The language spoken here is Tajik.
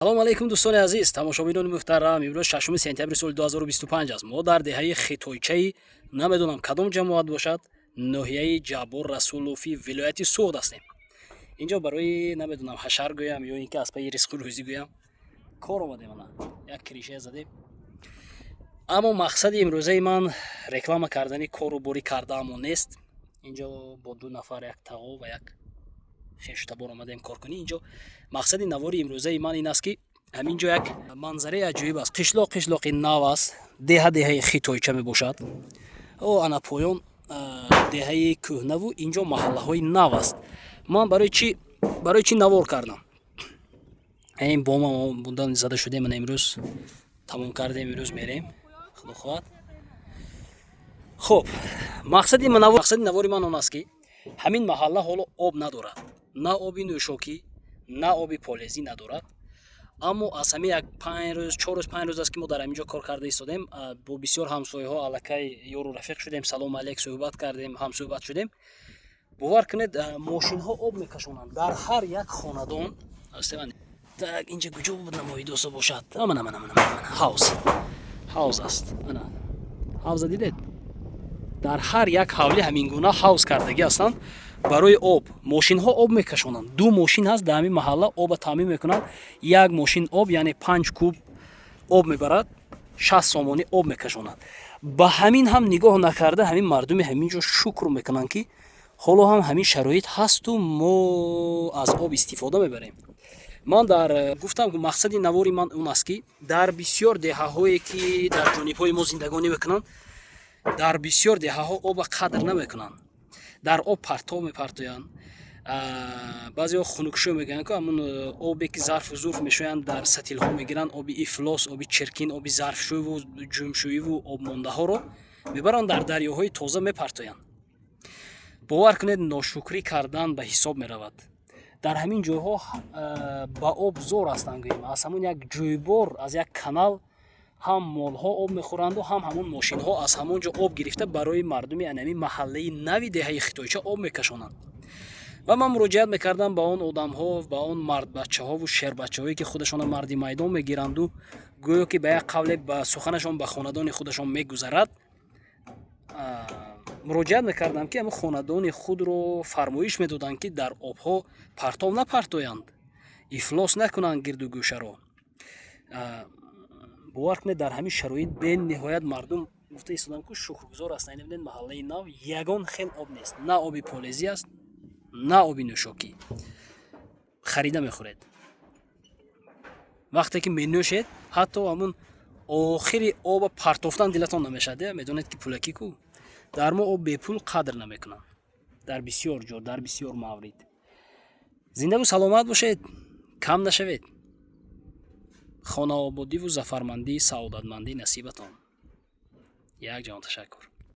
Салому алейкум, дӯстони азиз, тамошобинони муҳтарам. Имрӯз 6 сентябри соли 2025 аст. Мо дар деҳаи Хитойчаи, намедонам, кадом ҷамоат бошад, ноҳияи Ҷаббор Расулофи вилояти Суғд ҳастем. Инҷо барои, намедонам, ҳашар гӯям ё ин ки аз пайи ризқу рӯзӣ гӯям, кор омадем. Ана як крыша задем, аммо мақсади имрӯзаи ман реклама кардани кору борӣ кардаамон нест. Инҷо бо ду нафар, як тағо ва як хешутабор, омадем кор кунӣ. Инҷо мақсади навори имрӯзаи ман ин аст, ки ҳамин ҷо як манзараи аҷоиб аст. Қишлоқ қишлоқи нав аст, деҳа деҳаи Хитойча мебошад. О, ана поён деҳаи кӯҳнаву инҷо маҳаллаҳои нав аст. Ман барои чӣ навор кардам? Ин бома будан зада шудем, ана имрӯз тамом кардем, имрӯз мерем, худо хоҳад. Хуб, мақсади навори ман он аст, ки ҳамин маҳалла ҳоло об надорад, на оби нӯшокӣ, на оби полезӣ надорад. Аммо аз ҳамин як 5 рӯз, 4 рӯз, 5 рӯз аст, ки мо дар ҳамин ҷо кор карда истодем. Бо бисёр ҳамсояҳо аллакай ёру рафиқ шудем, салому алейк, суҳбат кардем, ҳамсӯҳбат шудем. Бовар кунед, мошинҳо об мекашонанд дар ҳар як хонадон. Так, инҷа куҷо буд, намоидоса бошад? Амана, мана, мана, мана, ҳавз, ҳавз аст. Ана ҳавза дидед? Дар ҳар як ҳавли ҳамин гуна ҳавз кардагӣ ҳастанд барои об. Мошинҳо об мекашонанд. Ду мошин ҳаст дар ҳамин маҳалла, оба таъмин мекунанд. Як мошин об, яъне 5 куб об мебарад, 60 сомонӣ об мекашонад. Ба ҳамин ҳам нигоҳ накарда, ҳамин мардуми ҳамин ҷо шукр мекунанд, ки ҳоло ҳам ҳамин шароит ҳасту мо аз об истифода мебарем. Ман дар гуфтам, мақсади навори ман он аст, ки дар бисёр деҳаҳое, ки дар ҷонибҳои мо зиндагонӣ мекунанд, дар бисёр деҳаҳо оба қадр намекунанд, дар об партов мепартоянд. Баъзеҳо хунукшӯ мегӯянд, ки ҳамун обе, ки зарфу зурф мешӯянд, дар сатилҳо мегиранд, оби ифлос, оби чиркин, оби зарфшӯйву ҷумшӯиву обмондаҳоро мебаранд, дар дарёҳои тоза мепартоянд. Бовар кунед, ношукрӣ кардан ба ҳисоб меравад. Дар ҳамин ҷойҳо ба об зор ҳастанд, гӯем, аз ҳамун як ҷӯйбор, аз як канал ҳам молҳо об мехӯранду, ҳам ҳамун мошинҳо аз ҳамон ҷо об гирифта, барои мардуми анами маҳаллаи нави деҳаи Хитойча об мекашонанд. Ва ман муроҷиат мекардам ба он одамҳо, ба он мардбачаҳову шербачаҳое, ки худашонро марди майдон мегиранду гӯё ки ба як қавле ба суханашон ба хонадони худашон мегузарад. Муроҷиат мекардам, ки ҳамин хонадони худро фармоиш медоданд, ки дар обҳо партов напартоянд, ифлос накунанд гирду гӯшаро. Бовар кунед, дар ҳамин шароит бениҳоят мардум, гуфта истодам, ку шукргузор ҳастанд. Бинед, маҳаллаи нав, ягон хел об нест, на оби полезӣ аст, на оби нӯшокӣ. Харида мехӯред. Вақте ки менӯшед, ҳатто ҳамун охири оба партофтан дилатон намешавад. Медонед, ки пулакӣ ку. Дар мо об бепул қадр намекунанд дар бисёр ҷо, дар бисёр маврид. Зиндаву саломат бошед, кам нашавед. Хонаободиву зафармандӣ, саодатмандӣ насибатон. Як ҷаҳон ташаккур.